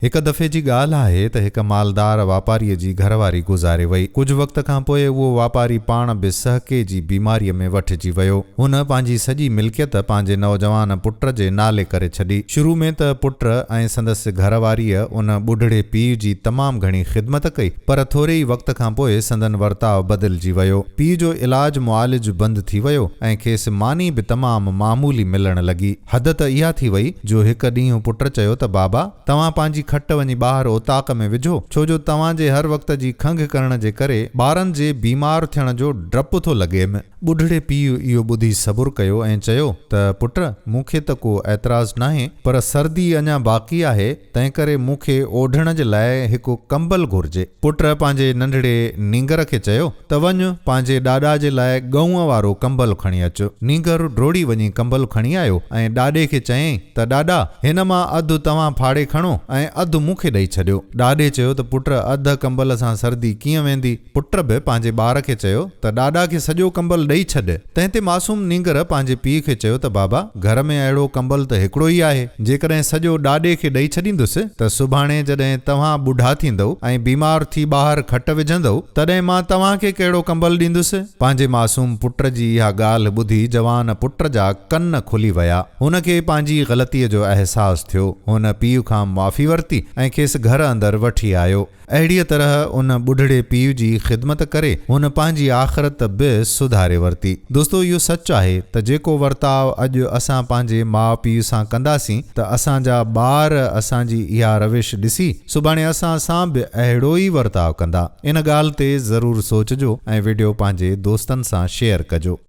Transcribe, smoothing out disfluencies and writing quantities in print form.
هڪ دفعي جي ڳالهه آهي ته هڪ مالدار واپاريء جي گهر واري گذاري وئي. ڪجهه وقت کان پوء اهو واپاري پاڻ به سهڪي جي بيماريء ۾ وٺجي ويو. هن پنهنجي سڄي ملڪيت پنهنجي نوجوان پٽ جي نالي ڪري ڇڏي. شروع ۾ ته پٽ ۽ سندس گهر واريء ان ٻڍڙي پيء جي تمام گهڻي خدمت ڪئي، پر ٿوري ئي وقت کان پوء سندن ورتاء بدلجي ويو. پيء جو علاج معالج بند ٿي ويو ۽ کيس ماني به تمام معمولي ملڻ لڳي. حد ته اها ٿي وئي جو هڪ ڏينهن پٽ چيو ته بابا! توهان پنهنجي کٽ وڃي ٻاهر اوطاق ۾ وجهو، ڇو جو توهان جي هر وقت جي کنگهه ڪرڻ جي ڪري ٻارن جي بيمار ٿيڻ جو ڊپ ٿو لڳيم. ٻڍڙي پيء اهو ٻڌي صبر ڪيو ۽ چيو ته پٽ! مون کي ته ڪو اعتراض ناهي، پر سردي اڃا باقي آهي، تنهنڪري مون کي اوڍڻ جي لاء هڪ ڪمبل گهرجي. پٽ پنهنجي ننڍڙي نينگر کي چيو ته وڃ، پنهنجي ڏاڏا جي لاء ڳئونء وارو ڪمبل کڻي اچ. نينگر ڊوڙي وڃي ڪمبل کڻي آيو ۽ ڏاڏي کي چيائين ته ڏاڏا، هن مان اڌ توهان ڦاڙي کڻو ۽ اڌ مون کي ڏئي ڇڏيو. ڏاڏي چيو ته پٽ، اڌ ڪمبل سان سردي ڪيئن ويندي؟ پٽ به پنهنجي ٻار کي چيو ته ڏاڏا کي سڄو ڪمبل ڏئي ڇڏ. تنهن تي معصوم نينگر پنهنجي پيء کي چيو ته بابا، گهر ۾ اهڙو ڪمبل ته هڪڙو ئي آهي، جيڪڏهن سڄو ڏاڏي کي ڏئي ڇڏيندس ته سڀاڻي جڏهن توهان ٻڍا ٿيندؤ ۽ بيمار ٿي ٻاهر کٽ وجهندؤ، تڏهن مان توهان کي ڪهڙو ڪمبل ڏيندس؟ پنهنجي معصوم پٽ جي اها ڳالهه ٻڌي جوان پٽ جا ڪن کلي ويا. هن کي پنهنجي غلطيء جو احساس ٿيو. هن پيء کان معافي ورتي ۽ کيس گهر اندر وٺي آيو. اهڙيء طرح ان ٻڍڙي پيء جي خدمت ڪري هن پنهنجي آخرت به سڌاري ورتي. دوستو اهو سچ آهي ته جيڪو ورتاء اڄ اسان پنهنجي ماء پيء سان ڪنداسين ته اسان جا ٻار اسان جي اها روش ڏسي سڀاڻي اسان سان به اهڙو ئي ورتاء ڪندا. ان ڳالهه تي ضرور سوچجو ۽ وڊيو پنهنجي دوستن سان شيئر ڪجو.